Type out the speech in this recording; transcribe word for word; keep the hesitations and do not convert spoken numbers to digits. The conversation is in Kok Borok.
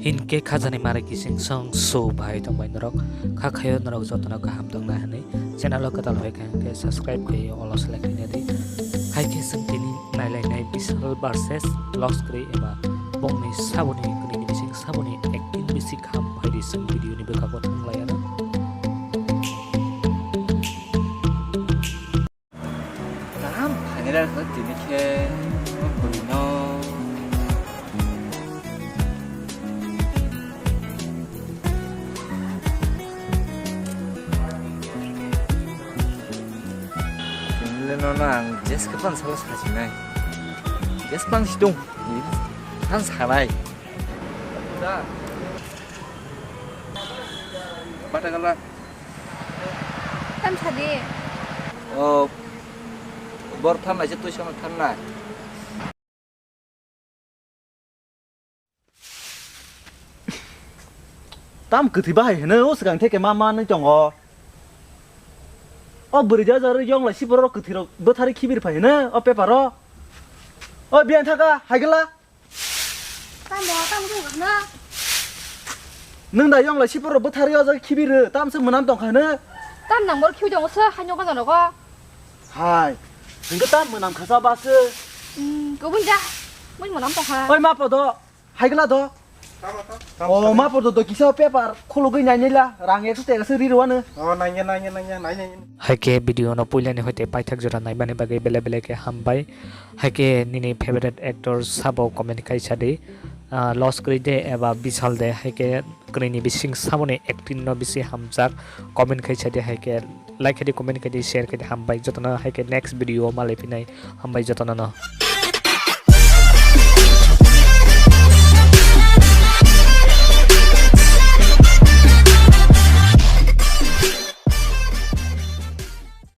Hinkhe khajani mare kising song so bai tongbai norok, kha khayo norok jotono kaham tongnai hwnwi channel o kwtal hoi kha hinkhe subscribe khaiwi olo select khaina di. Hai khe chwng tini nailainai Bishal versus Loskri eba bongni saboni kwnwi ni bising saboni acting bisi kaham phaidi chwng video ni bwkhago thanglaiyano. Kaham phainai rok tini khe o bwrwino. Tini le nono ang jeske pan salo sajinai. Jes pang si dong. Than sanai. Bata kala. Tam sadi. O, bor than nai se twi sono than nai. Tam kwthwi bahai hwno o swkang theke ma manwi tongo. O bwrwi jajar yong lai siboro kwthwi rok bwthari khibir phai hwno o paper o. O biyan thaka haigala. Tamo, tamo tong na. Nwng da yong lai siporo bwthari o jaga khibir rw, tamse mwnam tong kha hwno. Tam nang bor khibi tongo se, haino gana rogo. Hai, hwnkhe tam mwnam kha sa ba se. Hmm, kubun ja. Mui mwnam tong kha. Oi ma podo, haigla do. Tamo, tamo. O ma podo do kisa paper khulugwi nainai la, rang ekso tega se ri rwano. O nainai, nainai, nainai, nainai. Hai khe video no puilani hoite paithak jora naimani bagwi bele bele khe hambai. Hai khe nini favorite actor sabo comment khai sadi, ah, Loskri de eba Bishal de, hai khe kwnwi ni bising saboni acting no bisi hamjak comment khai sadi, hai khe like khai di, comment khai di, share khai di, hambai jotono, hai khe next video o malai phinai, hambai jotono no.